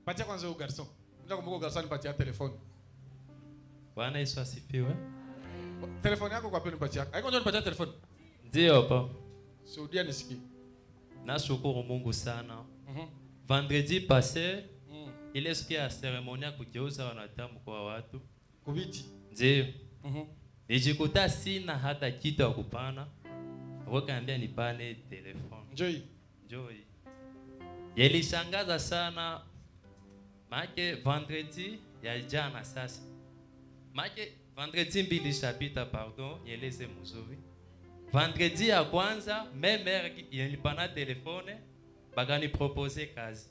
Patia kwanza huyo garçon. Ndio kumbuka garçon nipatia telefoni. Bwana Yesu asifiwe. Telefoni yako kwa pili nipatia. Haiko ndio nipatia telefoni. Ndio pa. Shuhudia nisikie. Nashukuru Mungu sana. Vendredi passé, ile siku ya ceremonia ya kugeuza wanadamu kwa watu. Kubiti. Ndio. Nijikuta sina hata kitu ya kupana. Wakaambia nipane telefoni. Njoi. Njoi. Yelishangaza sana. Make vendredi ya jana sasa. Make vendredi mbili shapita, pardon, nieleze mzuri. Vendredi ya kwanza, même heure nilipana telefone, bakani propose kazi.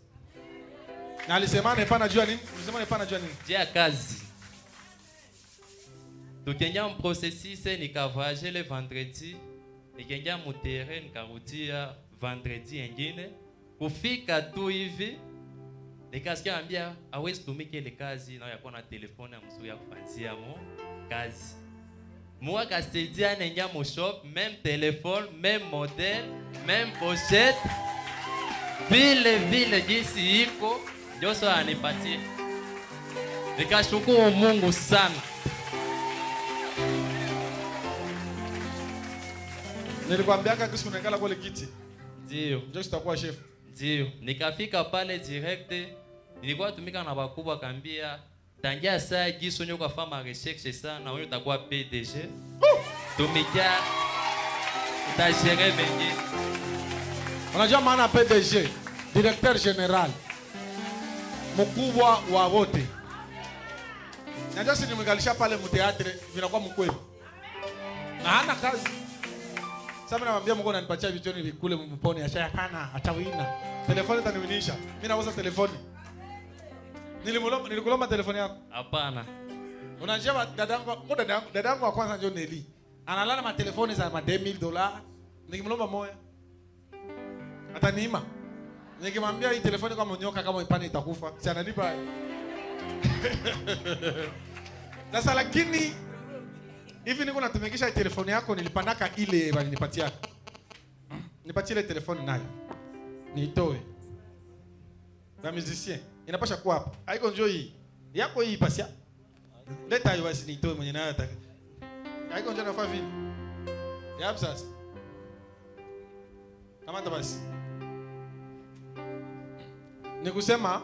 Na alisema nepana jua nini? Alisema nepana jua nini? Jua kazi. Tukiingia mprocessus, nikavoyager le vendredi, nikaingia mu terrain, nikarudia vendredi nyingine. Kufika tu hivi, nikasikia ambia hawezi tumika ile kazi na yakuwa na telefone ya mzuri ya kufanzia mo kazi. Moi kasaidia naingia mu shop, même téléphone, même modèle, même pochette. Vile vile jinsi iko, ndio sawa anipatie. Nikashukuru Mungu sana. Nilikwambia kaka unaikala kule kiti. Ndio. Ndio sitakuwa chef. Ndio. Nikafika pale direct, nilikuwa tumika na bakubwa kambia tangia saa giso nyoka fama recherche sana wewe utakuwa PDG. Tumikia utagere mengi. Unajua maana PDG, directeur general, mkubwa wa wote. Najua si nimekalisha pale mteatre vinakuwa mkweli. Na hana kazi. Sasa namwambia Mungu ananipatia vitu ni vikule mpone acha hapana atawina. Telefoni itaniwinisha. Mimi nauza telefoni. Nilikulomba telefoni yako? Hapana. Unajua dadangu wa kwanza ndio Nelly. Analala ma telefoni za ma $2000. Nikimlomba moya ataniima. Nikimwambia hii telefoni kama nyoka kama ipane itakufa, si ananipa. Sasa lakini hivi niko natumikisha telefoni yako, nilipandaka ile walinipatia. Nipatie ile telefoni nayo. Niitoe. Na musicien inapasha kuwa hapa. Haiko njoo hii. Yako hii pasia. Leta hiyo basi niitoe mwenye nayo ataka. Haiko njoo nafaa vile. Yap sasa. Kama basi. Nikusema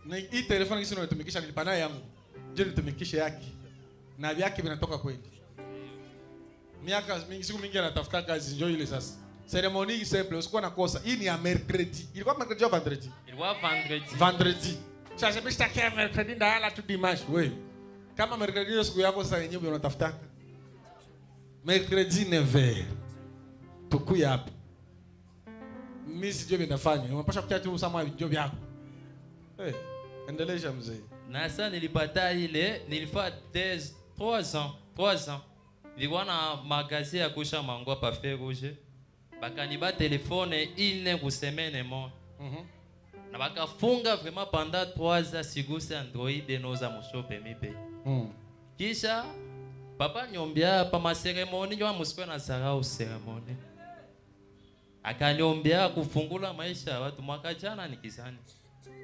ni hii telefoni kisi unaitumikisha nilipa nayo yangu. Je, nitumikishe yake. Na vyake vinatoka kweli. Miaka mingi, siku mingi anatafuta kazi njoo ile sasa. Ceremony simple, usikuwa na kosa. Hii ni ya mercredi. Ilikuwa mercredi au vendredi? Ilikuwa vendredi. Vendredi. Sasa mimi sitaki mercredi ndala tu dimanche wewe. Kama mercredi ndio siku yako sasa yenyewe unatafuta. Mercredi 9h. Tukuya hapa. Mimi sijui ninafanya. Unapaswa kutia tu sama job yako. Eh, endelea mzee. Na sasa nilipata ile, nilifaa 3 ans, 3 ans. Nilikuwa na magasin ya kusha mango pa Feu Rouge. Bakaniba telefone ine ku semaine mo. Na bakafunga vraiment pendant 3 ans siguse Android noza mushope mipe. Kisha papa nyombia pa ma cérémonie nyo musikwe na sarau cérémonie. Akaniombea kufungula maisha ya watu mwaka jana nikizani.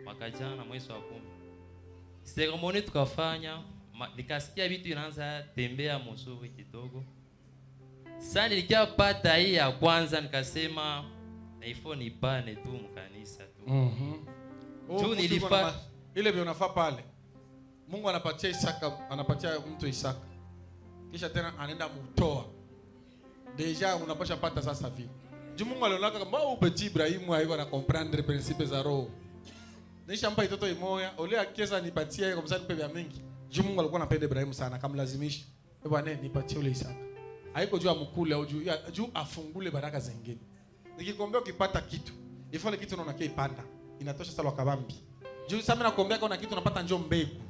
Mwaka jana mwezi wa 10. Cérémonie tukafanya, nikasikia vitu inaanza tembea mzuri kidogo. Sasa nilikiapata hii ya kwanza nikasema na nipane tu mkanisa tu. Tu nilifa ile ndio unafaa pale. Mungu anapatia Isaka, anapatia mtu Isaka. Kisha tena anaenda mtoa. Deja unapasha pata sasa vile. Juu Mungu alionaka kama au petit Ibrahimu haiko na comprendre principe za roho. Nishampa itoto imoya, ole akiweza nipatie kwa msaada nipe vya mingi. Juu Mungu alikuwa anapenda Ibrahimu sana, akamlazimisha. Eh bwana nipatie ule Isaka. Haiko juu amkule au juu afungule baraka zingine. Nikikwambia ukipata kitu, ifale kitu unaona kipanda, inatosha sala kabambi. Juu sasa mimi nakwambia kuna kitu unapata njoo mbegu.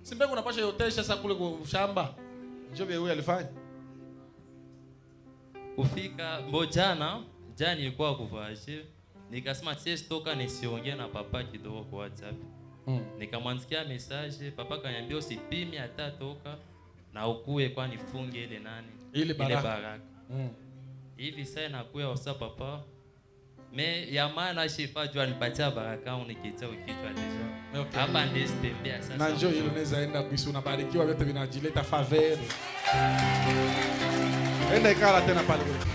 Si mbegu unapasha yotesha sasa kule kwa shamba. Njoo vile huyu alifanya. Kufika mbojana, jana nilikuwa kuvoyager. Nikasema siwezi toka nisiongee na papa kidogo kwa WhatsApp. Nikamwandikia message, papa kaniambia usipime hata toka na ukue kwa nifunge ile nani? Ile baraka. Ile baraka. Hivi sasa nakuya WhatsApp papa. Mais ya maana shifa juu anipatia baraka unikitia ukichwa déjà. Hapa ndezi tembea sasa. Na njoo ile unaweza enda kuishi, unabarikiwa, vyote vinajileta faveur. Enda ikala tena pale kule.